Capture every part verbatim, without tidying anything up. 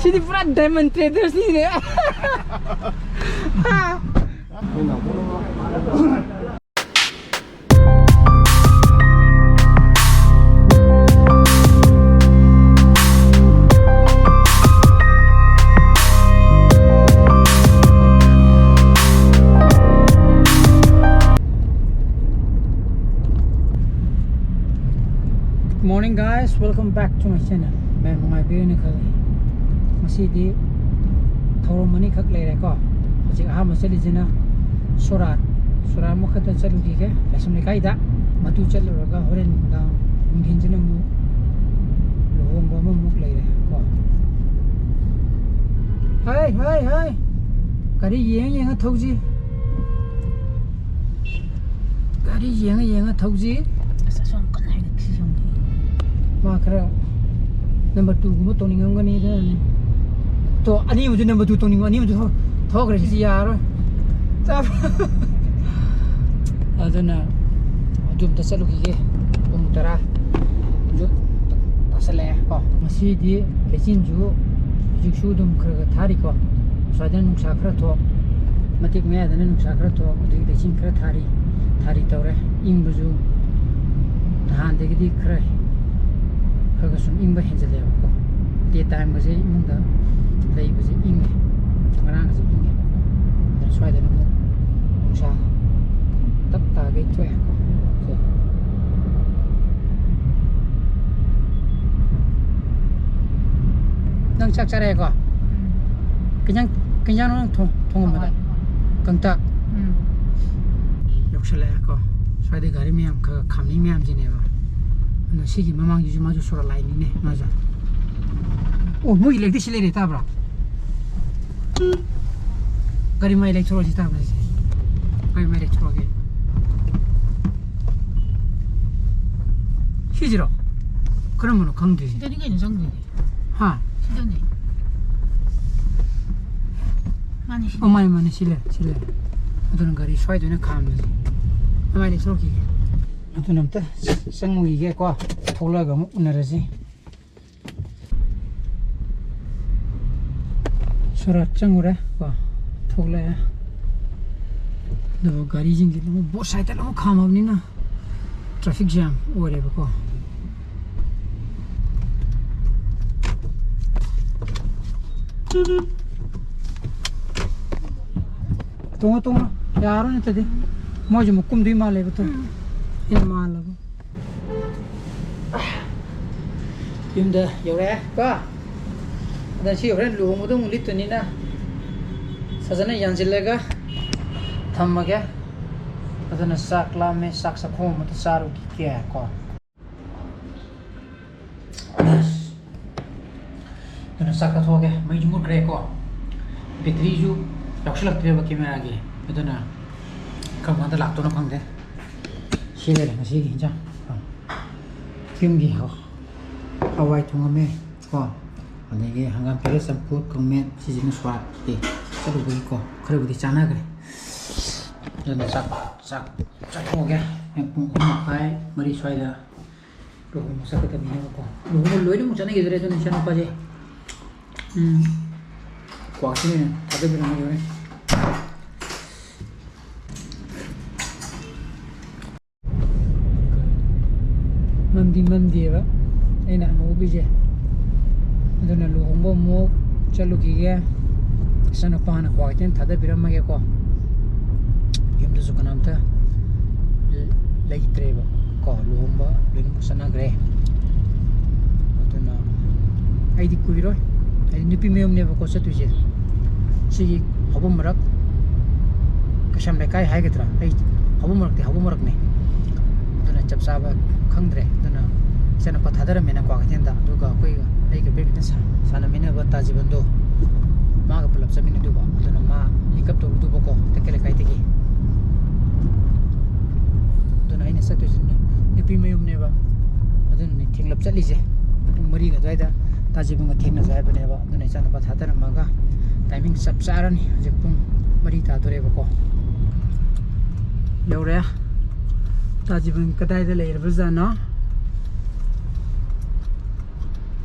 ꯁꯤꯗꯤ ꯄꯨꯔꯥ diamond traders ꯅꯤꯅꯦ꯫ Good morning, guys, welcome back to my channel. ꯃꯌꯥꯝ ꯅꯨꯡꯉꯥꯏꯕꯤꯔꯦꯅ ꯈꯜꯂꯤ꯫ ꯉꯁꯤꯗꯤ ꯊꯧꯔꯝ ꯑꯅꯤꯈꯛ ꯂꯩꯔꯦꯀꯣ꯫ ꯍꯧꯖꯤꯛ ꯑꯍꯥꯟꯕ ꯆꯠꯂꯤꯁꯤꯅ ꯁꯣꯔꯥꯠ, ꯁꯣꯔꯥꯠ ꯃꯈꯥꯗ ꯆꯠꯂꯨꯈꯤꯒꯦ ꯂꯥꯏꯁ꯭ꯔꯝ ꯂꯩꯀꯥꯏꯗ꯫ ꯃꯗꯨ ꯆꯠꯂꯨꯔꯒ ꯍꯣꯔꯦꯟ ꯅꯨꯡꯗꯥꯡ, ꯅꯨꯡꯊꯤꯟꯁꯤꯅ ꯑꯃꯨꯛ ꯂꯨꯍꯣꯡꯕ ꯑꯃꯃꯨꯛ ꯂꯩꯔꯦ ꯀꯣ꯫ ꯍꯥꯏ, ꯍꯥꯏ, ꯍꯥꯏ꯫ ꯒꯥꯔꯤ ꯌꯦꯡ ꯌꯦꯡꯉ ꯊꯧꯁꯤ꯫ ꯒꯥꯔꯤ ꯌꯦꯡꯉ ꯌꯦꯡꯉ ꯊꯧꯁꯤ꯫ ꯑꯁ, ꯑꯁꯣꯝ ꯀꯟꯅ ꯍꯥꯏꯒꯠꯈꯤꯁꯤ ꯌꯦꯡꯉꯨ꯫ ꯃꯥ ꯈꯔ number two ꯒꯨꯝꯕ ꯇꯧꯅꯤꯡꯉꯝꯒꯅꯤ ꯑꯗꯨꯅꯅꯤ꯫ ꯇꯣ, ꯑꯅꯤꯃꯨꯛꯁꯨ number two ꯇꯧꯅꯤꯡꯕ, ꯑꯅꯤꯃꯨꯛꯁꯨ ꯊꯣꯛ-, ꯊꯣꯛꯈ꯭ꯔꯦ, ꯁꯤꯗꯤ ꯌꯥꯔꯔꯣꯏ꯫ ꯆꯥꯕ꯫ ꯑꯗꯨꯅ ꯑꯗꯨ ꯑꯝꯇ ꯆꯠꯂꯨꯈꯤꯒꯦ꯫ ꯄꯨꯡ ꯇꯔꯥ ꯇꯥꯁꯜꯂꯛꯑꯦ ꯀꯣ꯫ ꯉꯁꯤꯗꯤ ꯂꯩꯆꯤꯟꯁꯨ ꯍꯧꯖꯤꯛꯁꯨ ꯑꯗꯨꯝ ꯈꯔ ꯈꯔ ꯊꯥꯔꯤꯀꯣ꯫ ꯁ꯭ꯋꯥꯏꯗꯅ ꯅꯨꯡꯁꯥ ꯈꯔ ꯊꯣꯛ, ꯃꯇꯦꯛ ꯃꯌꯥꯗꯅ ꯅꯨꯡꯁꯥ ꯈꯔ ꯊꯣꯛ, ꯍꯧꯖꯤꯛ ꯂꯩꯆꯤꯟ ꯈꯔ ꯊꯥꯔꯤ, ꯊꯥꯔꯤ ꯇꯧꯔꯦ꯫ ꯏꯪꯕꯁꯨ ꯅꯍꯥꯟꯗꯒꯤꯗꯤ ꯈꯔ, ꯈꯔ ꯈꯔ ꯁꯨꯝ ꯏꯪꯕ ꯍꯦꯟꯖꯜꯂꯦꯕꯀꯣ꯫ Day time ꯒꯁꯦ ꯏꯃꯨꯡꯗ ꯂꯩꯕꯁꯦ ꯏꯪꯉꯦ, ꯉꯔꯥꯡꯁꯦ ꯏꯪꯉꯦꯕꯀꯣ꯫ ꯑꯗꯣ ꯁ꯭ꯋꯥꯏꯗꯅ ꯑꯃꯨꯛ ꯅꯨꯡꯁꯥ ꯇꯞ ꯇꯥꯒꯩ ꯊꯣꯛꯑꯦꯀꯣ꯫ ꯁꯦ꯫ ꯅꯪ ꯆꯥꯛ ꯆꯥꯔꯛꯑꯦꯀꯣ? ꯎꯝ꯫ ꯀꯩ ꯏꯟꯖꯥꯡ, ꯀꯩ ꯏꯟꯖꯥꯡꯅꯣ ꯅꯪ ꯊꯣꯡ-, ꯊꯣꯡꯉꯝꯕꯗꯣ? ꯍꯋꯥꯏ, ꯍꯋꯥꯏ꯫ ꯀꯪꯇꯛ? ꯎꯝ꯫ ꯌꯧꯁꯜꯂꯛꯑꯦꯀꯣ꯫ ꯁ꯭ꯋꯥꯏꯗ ꯒꯥꯔꯤ ꯃꯌꯥꯝ ꯈꯔ ꯈꯥꯝꯅꯩ ꯃꯌꯥꯝꯁꯤꯅꯦꯕ꯫ ꯑꯗꯨꯅ ꯁꯤꯒꯤ ꯃꯃꯥꯡꯁꯤꯁꯨ ꯃꯥꯁꯨ ꯁꯣꯔꯥ ꯂꯥꯏꯟꯅꯤꯅꯦ ꯃꯥꯁꯨ꯫ ꯑꯣ, ꯃꯣꯏꯒꯤ ꯂꯩꯔꯛꯇꯤ ꯁꯤ ꯂꯩꯔꯦ, ꯇꯥꯕ꯭ꯔꯥ? ꯒꯥꯔꯤ ꯃꯥꯏ ꯂꯩꯊꯣꯔꯛꯑꯁꯤ ꯇꯥꯕ꯭ꯔꯥ ꯁꯤꯁꯦ? ꯒꯥꯔꯤ ꯃꯥꯏ ꯂꯩꯊꯣꯔꯛꯑꯒꯦ꯫ ꯁꯤꯁꯤꯔꯣ? ꯀꯔꯝꯕꯅꯣ ꯈꯪꯗ꯭ꯔꯤꯁꯦ꯫ ꯁꯤꯗꯅꯤ ꯀꯩꯅꯣ ꯆꯪꯗꯣꯏꯁꯦ꯫ ꯍꯥ? ꯁꯤꯗꯅꯤ꯫ ꯃꯥꯅꯤ, ꯁꯤꯗꯅꯤ꯫ ꯑꯣ, ꯃꯥꯅꯤ, ꯃꯥꯅꯤ, ꯁꯤ ꯂꯩꯔꯦ, ꯁꯤ ꯂꯩꯔꯦ꯫ ꯑꯗꯨꯅ ꯒꯥꯔꯤ ꯁ꯭ꯋꯥꯏꯗ ꯑꯣꯏꯅ ꯈꯥꯝꯃꯁꯤ꯫ ꯃꯥꯏ ꯂꯩꯊꯣꯔꯛꯈꯤꯒꯦ꯫ ꯑꯗꯨꯅ ꯑꯝꯇ ꯆꯪꯉꯨꯈꯤꯒꯦꯀꯣ꯫ ꯊꯣꯛꯂꯛꯑꯒ ꯑꯃꯨꯛ ꯎꯅꯔꯁꯤ꯫ ꯈꯔ ꯆꯪꯉꯨꯔꯦ ꯀꯣ, ꯊꯣꯛꯂꯛꯑꯦ꯫ ꯑꯗꯨꯒ ꯒꯥꯔꯤꯁꯤꯡꯁꯦ ꯂꯣꯏꯅ ꯕꯣꯠ ꯁꯥꯏꯠꯇ ꯂꯣꯏꯅ ꯈꯥꯝꯃꯕꯅꯤꯅ traffic jam ꯑꯣꯏꯔꯦꯕꯀꯣ꯫ ꯇꯣꯡꯉꯣ, ꯇꯣꯡꯉꯣ꯫ ꯌꯥꯔꯣꯏ ꯅꯠꯇ꯭ꯔꯗꯤ꯫ ꯃꯣꯏꯁꯨ ꯑꯃꯨꯛ ꯀꯨꯝꯗꯣꯏ ꯃꯥꯜꯂꯦꯕ ꯇꯣ꯫ ꯎꯝ꯫ ꯑꯩꯅ ꯃꯥꯜꯂꯕ꯫ ꯌꯨꯝꯗ ꯌꯧꯔꯛꯑꯦ ꯀꯣ꯫ ꯑꯗ ꯁꯤ ꯍꯣꯔꯦꯟ ꯂꯨꯍꯣꯡꯕꯗ ꯑꯃꯨꯛ ꯂꯤꯠꯇꯣꯏꯅꯤꯅ ꯐꯖꯅ ꯌꯥꯟꯁꯤꯜꯂꯒ ꯊꯝꯃꯒꯦ꯫ ꯑꯗꯨꯅ ꯆꯥꯛ ꯂꯥꯝꯃꯦ, ꯆꯥꯛ ꯆꯥꯛꯈꯣꯝ ꯑꯃꯇ ꯆꯥꯔꯨꯈꯤꯒꯦ ꯀꯣ꯫ ꯑꯗꯨꯅ ꯆꯥꯛ ꯆꯥꯊꯣꯛꯑꯒꯦ꯫ ꯃꯩꯁꯨ ꯃꯨꯠꯈ꯭ꯔꯦꯀꯣ, ꯕꯦꯇ꯭ꯔꯤꯁꯨ ꯌꯥꯎꯁꯜꯂꯛꯇ꯭ꯔꯦꯕ ꯀꯦꯃꯦꯔꯥꯒꯤ꯫ ꯑꯗꯨꯅ ꯀꯔꯝ ꯀꯥꯟꯗ ꯂꯥꯛꯇꯣꯏꯅꯣ ꯈꯪꯗꯦ꯫ ꯁꯤ ꯂꯩꯔꯦ ꯉꯁꯤꯒꯤ ꯏꯟꯖꯥꯡ꯫ ꯑꯥ꯫ ꯌꯨꯝꯒꯤ ꯍꯋꯥꯏ ꯊꯣꯡꯉꯝꯃꯦ ꯀꯣ, ꯑꯗꯒꯤ ꯍꯪꯒꯥꯝ ꯄꯦꯔꯦ ꯆꯝꯐꯨꯠ, ꯀꯥꯡꯃꯦꯠ꯫ ꯁꯤꯁꯤꯅ ꯁ꯭ꯋꯥꯠꯇꯤ ꯆꯠꯂꯨꯕꯒꯤꯀꯣ ꯈꯔꯕꯨꯗꯤ ꯆꯥꯟꯅꯈ꯭ꯔꯦ꯫ ꯑꯗꯨꯅ ꯆꯥꯛ ꯆꯥꯛ ꯆꯥꯊꯣꯛꯑꯒꯦ꯫ ꯄꯨꯡ ꯑꯍꯨꯝ ꯃꯈꯥꯏ, ꯃꯔꯤ ꯁ꯭ꯋꯥꯏꯗ ꯂꯨꯍꯣꯡꯕ ꯆꯠꯀꯗꯕꯅꯦꯕꯀꯣ꯫ ꯂꯨꯍꯣꯡꯕ ꯂꯣꯏꯅꯃꯛ ꯆꯠꯅꯈꯤꯗ꯭ꯔꯦ꯫ ꯑꯗꯨꯅ ꯏꯆꯥꯅꯨꯄꯥꯁꯦ, ꯎꯝ, ꯀ꯭ꯋꯥꯛꯁꯤꯅ ꯊꯥꯗꯕꯤꯔꯝꯃꯒꯦ ꯍꯣꯔꯦꯟ꯫ ꯃꯝꯗꯤ ꯃꯝꯗꯦꯕ ꯑꯩꯅ ꯍꯪꯍꯧꯕꯤꯁꯦ꯫ ꯑꯗꯨꯅ ꯂꯨꯍꯣꯡꯕ ꯑꯃꯨꯛ ꯆꯠꯂꯨꯈꯤꯒꯦ꯫ ꯏꯆꯥꯅꯨꯄꯥꯅ ꯀ꯭ꯋꯥ ꯀꯩꯊꯦꯜ ꯊꯥꯗꯕꯤꯔꯝꯃꯒꯦꯀꯣ꯫ ꯌꯨꯝꯗꯁꯨ ꯀꯅꯥꯝꯇ ꯂꯩꯇ꯭ꯔꯦꯕ ꯀꯣ, ꯂꯨꯍꯣꯡꯕ ꯂꯣꯏꯅꯃꯛ ꯆꯠꯅꯈ꯭ꯔꯦ꯫ ꯑꯗꯨꯅ ꯑꯩꯗꯤ ꯀꯨꯏꯔꯣꯏ, ꯑꯩꯗꯤ ꯅꯨꯄꯤ ꯃꯌꯨꯝꯅꯦꯕꯀꯣ ꯆꯠꯇꯣꯏꯁꯦ꯫ ꯁꯤꯒꯤ ꯍꯧꯕ ꯃꯔꯛ, ꯀꯩꯁꯥꯝ ꯂꯩꯀꯥꯏ ꯍꯥꯏꯒꯗ꯭ꯔꯥ, ꯑꯩ ꯍꯧꯕ ꯃꯔꯛꯇꯤ ꯍꯧꯕ ꯃꯔꯛꯅꯦ꯫ ꯑꯗꯨꯅ ꯆꯞ ꯆꯥꯕ ꯈꯪꯗ꯭ꯔꯦ꯫ ꯑꯗꯨꯅ ꯏꯆꯥꯅꯨꯄꯥ ꯊꯥꯗꯔꯝꯃꯦꯅ ꯀ꯭ꯋꯥ ꯀꯩꯊꯦꯜꯗ, ꯑꯗꯨꯒ ꯑꯩꯈꯣꯏꯒ ꯑꯩꯒ ꯕꯦꯠꯃꯤꯟꯇꯟ ꯁꯥꯟꯅꯃꯤꯟꯅꯕ ꯇꯥꯖꯤꯕꯟꯗꯣ, ꯃꯥꯒ ꯄꯨꯂꯞ ꯆꯠꯃꯤꯟꯅꯗꯧꯕ꯫ ꯑꯗꯨꯅ ꯃꯥ ꯄꯤꯛ ꯑꯞ ꯇꯧꯔꯨꯗꯧꯕꯀꯣ, ꯇꯈꯦꯜ ꯂꯩꯀꯥꯏꯗꯒꯤ꯫ ꯑꯗꯨꯅ ꯑꯩꯅ ꯆꯠꯇꯣꯏꯁꯤ ꯅꯨꯄꯤ ꯃꯌꯨꯝꯅꯦꯕ꯫ ꯑꯗꯨꯅꯅꯦ ꯊꯦꯡꯂꯞ ꯆꯠꯂꯤꯁꯦ꯫ ꯄꯨꯡ ꯃꯔꯤꯒ ꯑꯗꯨꯋꯥꯏꯗ ꯇꯥꯖꯤꯕꯟꯒ ꯊꯦꯡꯅꯖꯦ ꯍꯥꯏꯕꯅꯦꯕ꯫ ꯑꯗꯨꯅ ꯏꯆꯥꯅꯨꯄꯥ ꯊꯥꯗꯔꯝꯃꯒ ꯇꯥꯏꯃꯤꯡ ꯆꯞ ꯆꯥꯔꯅꯤ꯫ ꯍꯧꯖꯤꯛ ꯄꯨꯡ ꯃꯔꯤ ꯇꯥꯗꯣꯔꯦꯕꯀꯣ꯫ ꯌꯧꯔꯦ꯫ ꯇꯥꯖꯤꯕꯟ ꯀꯗꯥꯏꯗ ꯂꯩꯔꯕꯖꯥꯠꯅꯣ?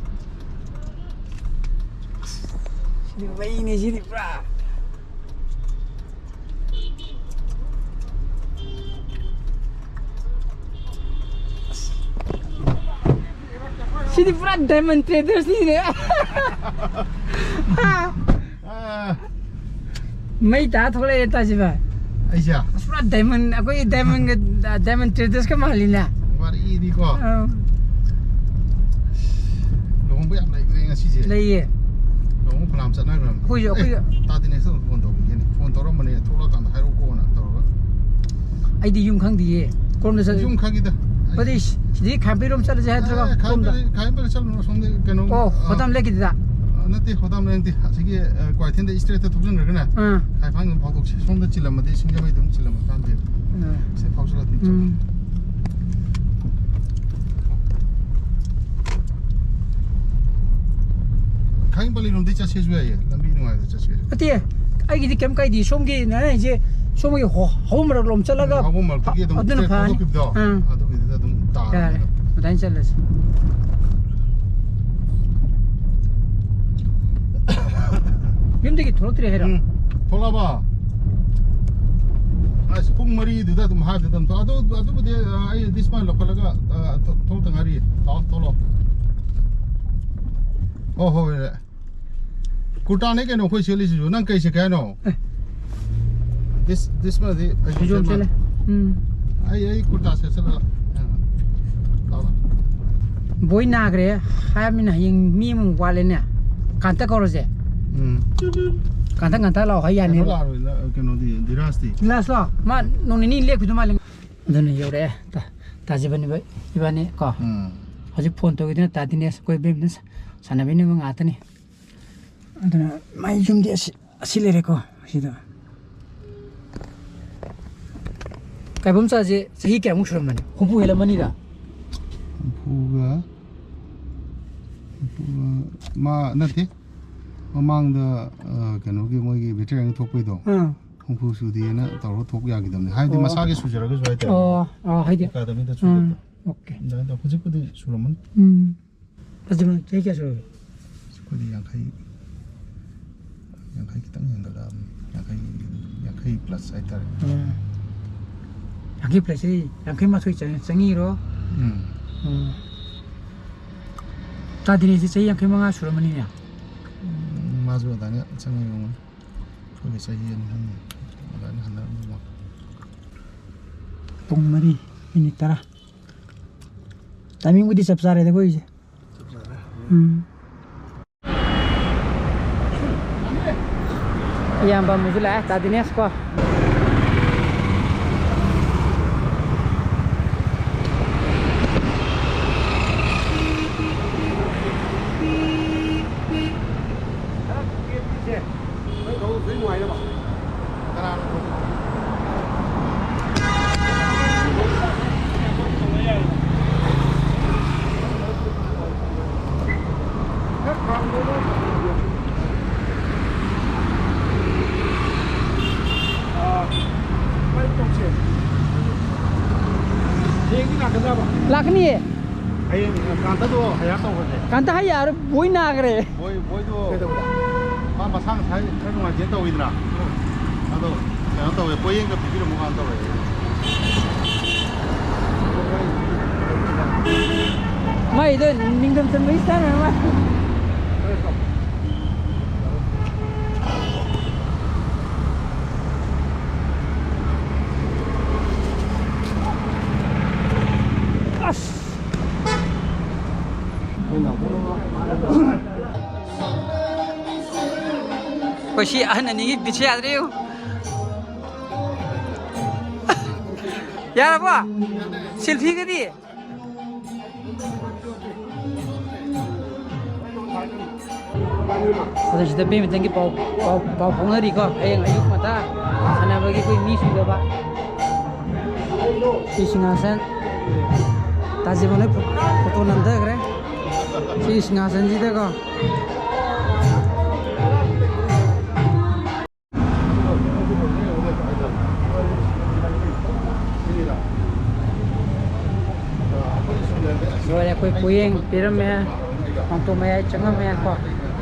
ꯃꯩꯅꯦ ꯁꯤꯗꯤ ꯄꯨꯔꯥ꯫ ꯁꯤꯗꯤ ꯄꯨꯔꯥ diamond traders ꯅꯤꯅꯦ꯫ ꯑꯥ꯫ ꯃꯩ ꯇꯥ ꯊꯣꯛꯂꯛꯑꯦ ꯇꯥꯁꯤꯕ꯫ ꯑꯩꯁꯦ? ꯑꯁ, ꯄꯨꯔꯥ diamond, ꯑꯩꯈꯣꯏ diamond ꯒ, diamond traders ꯀ ꯃꯥꯜꯂꯤꯅꯦ꯫ ꯋꯥꯔꯤꯗꯤꯀꯣ꯫ ꯑꯥ꯫ ꯂꯨꯍꯣꯡꯕ ꯌꯥꯝ ꯂꯩꯕꯅꯦ ꯉꯁꯤꯁꯦ꯫ ꯂꯩꯌꯦ꯫ ꯂꯨꯍꯣꯡꯕ ꯐꯅꯌꯥꯝ ꯆꯠꯅꯈ꯭ꯔꯕꯅꯦ꯫ ꯑꯩꯈꯣꯏꯁꯨ, ꯑꯦ, ꯑꯩꯈꯣꯏꯁꯨ꯫ ꯇꯥꯗꯤꯅꯦꯁꯇ ꯑꯃꯨꯛ phone ꯇꯧꯈꯤꯒꯦꯅꯦ꯫ Phone ꯇꯧꯔꯝꯕꯅꯦ, ꯊꯣꯛꯂꯛꯑꯀꯥꯟꯗ ꯍꯥꯏꯔꯛꯎꯀꯣꯅ ꯇꯧꯔꯒ꯫ ꯑꯩꯗꯤ ꯌꯨꯝ ꯈꯪꯗꯤꯌꯦ꯫ ꯀꯔꯣꯝꯗ ꯆꯠ-, ꯌꯨꯝ ꯈꯪꯉꯤꯗ꯫ ꯑꯗꯨꯗꯤ ꯁꯤꯗꯩ ꯈꯥꯝꯕꯤꯔꯣꯝ ꯆꯠꯂꯁꯦ ꯍꯥꯏꯗ꯭ꯔꯒ ꯑꯦ, ꯀꯔꯣꯝꯗ? ꯈꯥꯏꯕ-, ꯈꯥꯏꯕ ꯆꯠꯂꯨꯅꯨ, ꯑꯁꯣꯝꯗ ꯀꯩꯅꯣ, ꯑꯣ, ꯑ, ꯍꯣꯗꯥꯝ ꯂꯦꯛꯀꯤꯗꯨꯗ? ꯑ, ꯅꯠꯇꯦ, ꯍꯣꯗꯥꯝ ꯂꯦꯛ ꯅꯠꯇꯦ꯫ ꯑꯁꯤꯒꯤ, ꯑ, ꯀ꯭ꯋꯥꯀꯩꯊꯦꯜꯗ straight ꯊꯣꯛꯆꯤꯟꯈ꯭ꯔꯒꯅꯦ, ꯑꯥ꯫ ꯈꯥꯏꯐꯥꯡ ꯑꯗꯨꯝ ꯐꯥꯎꯗꯣꯛꯁꯤ꯫ ꯁꯣꯝꯗ ꯆꯤꯜꯂꯝꯃꯗꯤ ꯁꯤꯡꯖꯃꯩꯗ ꯑꯗꯨꯝ ꯆꯤꯜꯂꯝꯃ ꯀꯥꯟꯗꯦ꯫ ꯑꯥ꯫ ꯁꯤ ꯐꯥꯎꯖꯜꯂꯗꯤ ꯎꯝ꯫ ꯈꯥꯏꯕ ꯄꯜꯂꯤꯔꯣꯝꯗꯩ ꯆꯠꯁꯦꯁꯨ ꯌꯥꯏꯌꯦ, ꯂꯝꯕꯤ ꯅꯨꯡꯉꯥꯏꯕꯗ ꯆꯠꯁꯦꯁꯨ꯫ ꯅꯠꯇꯦ, ꯑꯩꯒꯤꯗꯤ ꯀꯩꯝ ꯀꯥꯏꯗꯦ꯫ ꯁꯣꯝꯒꯤ ꯅꯪ ꯍꯥꯏꯁꯦ ꯁꯣꯝꯒꯤ ꯍꯣ-, ꯍꯧꯕ ꯃꯔꯛꯂꯣꯝ ꯆꯠꯂꯒ ꯎꯝ, ꯍꯧꯕ ꯃꯔꯛꯇꯒꯤ ꯑꯗꯨꯝ ꯑꯗꯨꯅ straight ꯐꯔꯅꯤ꯫ ꯐꯥꯎꯗꯣꯛꯈꯤꯕꯗꯣ, ꯑꯥ꯫ ꯑꯗꯨꯒꯤꯗꯨꯗ ꯑꯗꯨꯝ ꯌꯥꯔꯦ, ꯇꯥꯔꯅꯤ꯫ ꯑꯗꯨꯃꯥꯏꯅ ꯆꯠꯂꯁꯤ꯫ ꯌꯨꯝꯗꯒꯤ ꯊꯣꯛꯂꯛꯇ꯭ꯔꯤ ꯍꯥꯏꯔꯣ? ꯎꯝ, ꯊꯣꯛꯂꯛꯑꯕ? ꯑꯁ, ꯄꯨꯡ ꯃꯔꯤꯗꯨꯗ ꯑꯗꯨꯝ ꯍꯥꯏꯕꯗ ꯑꯗꯨꯝ ꯊꯣꯛ-, ꯑꯗꯨ, ꯑꯗꯨꯕꯨꯗꯤ, ꯑ, ꯑꯩ ꯗꯤꯁꯃꯥꯏꯟ ꯂꯧꯈꯠꯂꯒ, ꯑ, ꯊꯣ-, ꯊꯣꯛꯂꯛꯇ ꯉꯥꯏꯔꯤ꯫ ꯂꯥꯛꯑꯣ, ꯊꯣꯛꯂꯛꯑꯣ꯫ ꯍꯣ, ꯍꯣꯏ, ꯍꯣꯏ꯫ ꯀꯨꯔꯇꯥꯅꯦ ꯀꯩꯅꯣ ꯑꯩꯈꯣꯏ ꯁꯦꯠꯂꯤꯁꯤꯁꯨ꯫ ꯅꯪ ꯀꯩ ꯁꯦꯠꯀꯦ ꯍꯥꯏꯅꯣ? ꯑꯦ꯫ ꯗꯤꯁ-, ꯗꯤꯁꯃꯗꯤ ꯑꯩꯁꯨ ꯐꯤꯖꯣꯜ ꯁꯦꯠꯂꯦ꯫ ꯁꯦꯠꯂꯦ꯫ ꯎꯝ꯫ ꯑꯩ, ꯑꯩ ꯀꯨꯔꯇꯥ ꯁꯦꯠꯆꯜꯂꯒ꯫ ꯑ, ꯂꯥꯎ, ꯂꯥꯎ꯫ ꯕꯣꯏ ꯅꯥꯈ꯭ꯔꯦ ꯍꯥꯏꯔꯃꯤꯅ ꯍꯌꯦꯡ ꯃꯤ ꯑꯃꯃꯨꯛ ꯋꯥꯠꯂꯦꯅꯦ꯫ ꯀꯥꯟꯇ ꯀꯧꯔꯁꯦ꯫ ꯎꯝ꯫ ꯀꯥꯟꯇ, ꯀꯥꯟꯇ ꯂꯥꯛꯑꯣ ꯍꯥꯏ ꯀꯩꯅꯣ ꯌꯥꯅꯦꯕ꯫ ꯂꯥꯛꯑꯔꯣꯏ, ꯅ-, ꯀꯩꯅꯣꯗꯤ, ꯙꯤꯔꯥꯖꯇꯤ? ꯙꯤꯔꯥꯖꯂꯣ? ꯃꯥ ꯅꯣꯡ ꯅꯤꯅꯤ ꯂꯦꯞꯈꯤꯗꯧ ꯃꯥꯜꯂꯦ꯫ ꯑꯗꯨꯅ ꯌꯧꯔꯛꯑꯦ꯫ ꯇꯥ-, ꯇꯥꯖꯕꯅꯤ ꯚꯥꯏ, ꯏꯕꯥꯅꯤ ꯀꯣ꯫ ꯎꯝ꯫ ꯍꯧꯖꯤꯛ phone ꯇꯧꯈꯤꯗꯨꯅ ꯇꯥ ꯗꯤꯅꯦꯁ, ꯑꯩꯈꯣꯏ ꯕꯦꯝꯅ ꯁꯥꯟꯅꯕꯤꯅꯕ ꯉꯥꯛꯇꯅꯤ꯫ ꯑꯗꯨꯅ ꯃꯥꯏ ꯌꯨꯝꯗꯤ ꯑꯁꯤ, ꯑꯁꯤ ꯂꯩꯔꯦꯀꯣ, ꯑꯁꯤꯗ꯫ ꯀꯥꯏꯕꯝꯆꯥꯁꯦ ꯆꯍꯤ ꯀꯌꯥꯃꯨꯛ ꯁꯨꯔꯝꯃꯅꯤ? ꯍꯨꯝꯐꯨ ꯍꯦꯜꯂꯝꯃꯅꯤꯗ꯫ ꯍꯨꯝꯐꯨꯒ, ꯍꯨꯝꯐꯨꯒ, ꯃꯥ ꯅꯠꯇꯦ, ꯃꯃꯥꯡꯗ, ꯑ, ꯀꯩꯅꯣꯒꯤ ꯃꯣꯏꯒꯤ veteran ꯊꯣꯛꯄꯩꯗꯣ, ꯑꯥ꯫ ꯍꯨꯝꯐꯨ ꯁꯨꯗꯦꯅ ꯇꯧꯔꯒ ꯊꯣꯛ ꯌꯥꯈꯤꯗꯕꯅꯤ꯫ ꯍꯥꯏꯕꯗꯤ ꯑꯣ꯫ ꯃꯁꯥꯒꯤ ꯁꯨꯖꯔꯒꯁꯨ ꯍꯥꯏꯇꯥꯔꯦ꯫ ꯑꯣ, ꯑꯣ, ꯍꯥꯏꯗꯤ꯫ ꯑꯦꯀꯥꯗꯃꯤꯗ ꯎꯝ, ꯁꯨꯖꯕꯗꯣ꯫ Okay꯫ ꯑꯗꯨꯃꯥꯏꯅ ꯇꯧ-, ꯍꯧꯖꯤꯛꯄꯨꯗꯤ ꯁꯨꯔꯝꯃꯅꯤ꯫ ꯎꯝ꯫ ꯑꯁ, ꯑꯩꯈꯣꯏꯗꯤ ꯌꯥꯡꯈꯩ꯫ ꯈꯤꯇꯪ ꯍꯦꯟꯒꯠꯂꯛꯑꯕꯅꯤ, ꯌꯥꯡꯈꯩ, ꯌꯥꯡꯈꯩ ꯄ꯭ꯂꯁ ꯍꯥꯏꯇꯥꯔꯦ꯫ ꯎꯝ꯫ ꯌꯥꯡꯈꯩ ꯄ꯭ꯂꯁꯁꯤ ꯌꯥꯡꯈꯩ ꯃꯥꯊꯣꯏ ꯆꯪ-, ꯆꯪꯉꯤꯔꯣ? ꯎꯝ꯫ ꯎꯝ꯫ ꯇꯥꯗꯤꯅꯦꯁꯤ ꯆꯍꯤ ꯌꯥꯡꯈꯩ ꯃꯉꯥ ꯁꯨꯔꯝꯃꯅꯤꯅꯦ꯫ ꯎꯝ, ꯃꯥꯁꯨ ꯑꯗꯨꯃꯥꯏꯅ ꯆꯪꯉꯛꯏ ꯑꯣꯏꯔꯝꯒꯅꯤ꯫ ꯑꯩꯈꯣꯏꯒ ꯆꯍꯤ ꯑꯅꯤ ꯑꯍꯨꯝ ꯑꯗꯨꯃꯥꯏꯅ ꯍꯟꯅꯔꯝꯗꯧ ꯃꯥꯜꯂꯦ꯫ ꯄꯨꯡ ꯃꯔꯤ ꯃꯤꯅꯤꯠ ꯇꯔꯥ꯫ ꯇꯥꯏꯃꯤꯡꯕꯨꯗꯤ ꯆꯞ ꯆꯥꯔꯦꯗ ꯑꯩꯈꯣꯏꯒꯤꯁꯦ꯫ ꯆꯞ ꯆꯥꯔꯦ꯫ ꯎꯝ꯫ ꯏꯌꯥꯝꯕ ꯑꯃꯁꯨ ꯂꯥꯛꯑꯦ, ꯇꯥꯗꯤꯅꯦꯁ ꯀꯣ꯫ ꯅꯣꯏ ꯊꯧꯕ ꯅꯨꯡꯉꯥꯏꯅꯕ꯫ ꯀꯅꯥꯅꯣ ꯊꯧꯕ? ꯂꯥꯛꯀꯅꯤꯌꯦ꯫ ꯍꯌꯦꯡ ꯀꯥꯟꯇꯗꯣ ꯍꯌꯥꯔ ꯇꯧꯈ꯭ꯔꯁꯦ꯫ ꯀꯥꯟꯇ ꯍꯥꯏ ꯌꯥꯔꯣꯏ, ꯕꯣꯏ ꯅꯥꯈ꯭ꯔꯦ꯫ ꯕꯣꯏ, ꯕꯣꯏꯗꯣ ꯀꯩꯗꯧꯕ? ꯃꯥ ꯃꯁꯥ ꯉꯁꯥꯏ ꯈꯔ ꯅꯨꯡꯉꯥꯏꯇꯦꯅ ꯇꯧꯋꯤꯗꯅ꯫ ꯑꯗꯣ ꯀꯩꯅꯣ ꯇꯧꯋꯦ, ꯄꯣꯌꯦꯡꯒ ꯄꯤꯕꯤꯔꯝꯃꯣ ꯀꯥꯟꯅ ꯇꯧꯋꯦ꯫ ꯃꯥꯏꯗꯣ ꯅꯤꯡꯊꯝ ꯆꯟꯕꯒꯤ ꯁ꯭ꯇꯥꯏꯜ ꯑꯣꯏꯔ ꯃꯥꯜꯂꯦ꯫ ꯑꯁ! ꯑꯩꯈꯣꯏ ꯁꯤ ꯑꯍꯟ ꯑꯅꯤꯒꯤ ꯕꯤꯠꯁꯦ ꯌꯥꯗ꯭ꯔꯦ ꯌꯦꯡꯉꯨ꯫ ꯌꯥꯔꯕꯣ? ꯁꯦꯜꯐꯤꯒꯗꯤ? ꯑꯗꯣ ꯁꯤꯗ ꯕꯦꯠꯃꯤꯟꯇꯟꯒꯤ ꯄꯥꯎ, ꯄꯥꯎ, ꯄꯥꯎ ꯐꯥꯎꯅꯔꯤꯀꯣ꯫ ꯍꯌꯦꯡ ꯑꯌꯨꯛ ꯉꯟꯇꯥ ꯁꯥꯟꯅꯕꯒꯤ ꯑꯩꯈꯣꯏ ꯃꯤ ꯁꯨꯗꯕ꯫ ꯁꯤ ꯁꯤꯡꯍꯥꯁꯟ꯫ ꯇꯥꯖꯤꯕꯣꯟ ꯍꯣꯏ ꯐꯣ-, ꯐꯣꯇꯣ ꯅꯝꯊꯈ꯭ꯔꯦ꯫ ꯁꯤ ꯁꯤꯡꯍꯥꯁꯟꯁꯤꯗꯀꯣ꯫ ꯂꯣꯏꯔꯦ, ꯑꯩꯈꯣꯏ ꯄꯣꯌꯦꯡ ꯄꯤꯔꯝꯃꯦ, ꯃꯥꯡꯇꯣꯞ ꯃꯌꯥꯏ ꯆꯪꯉꯝꯃꯦ ꯀꯣ,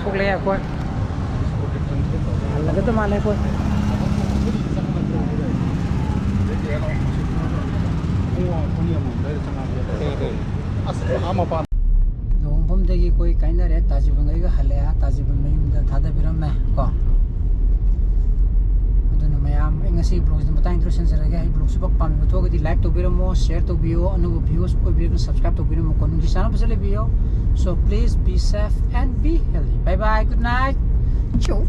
ꯊꯣꯛꯂꯛꯑꯦ ꯑꯩꯈꯣꯏ꯫ ꯂꯩꯒꯗꯕ ꯃꯥꯜꯂꯦ ꯑꯩꯈꯣꯏ꯫ ꯂꯨꯍꯣꯡꯐꯝꯗꯒꯤ ꯑꯩꯈꯣꯏ ꯀꯥꯏꯅꯔꯦ꯫ ꯇꯥꯖꯤꯕꯪꯒ ꯑꯩꯒ ꯍꯜꯂꯛꯑꯦ꯫ ꯇꯥꯖꯤꯕꯪ ꯃꯌꯨꯝꯗ ꯊꯥꯗꯕꯤꯔꯝꯃꯦ ꯀꯣ꯫ ꯑꯗꯨꯅ ꯃꯌꯥꯝ, ꯑꯩ ꯉꯁꯤ vlogꯁꯤ ꯃꯇꯥꯡ ꯏꯟꯇ꯭ꯔꯣ ꯁꯦꯟꯖꯔꯒꯦ꯫ ꯑꯩ vlogꯁꯤ ꯄꯛ ꯄꯥꯝꯕꯤꯕ ꯊꯣꯛꯑꯒꯗꯤ like ꯇꯧꯕꯤꯔꯝꯃꯣ, share ꯇꯧꯕꯤꯌꯣ, ꯑꯅꯧꯕ viewers ꯑꯣꯏꯕꯤꯔꯒꯅ subscribe ꯇꯧꯕꯤꯔꯝꯃꯣ ꯀꯣ꯫ ꯅꯨꯡꯒꯤ ꯆꯥꯅꯕꯁꯨ ꯂꯩꯕꯤꯌꯣ꯫ So please be safe and be healthy. Bye bye, good night. Ciao.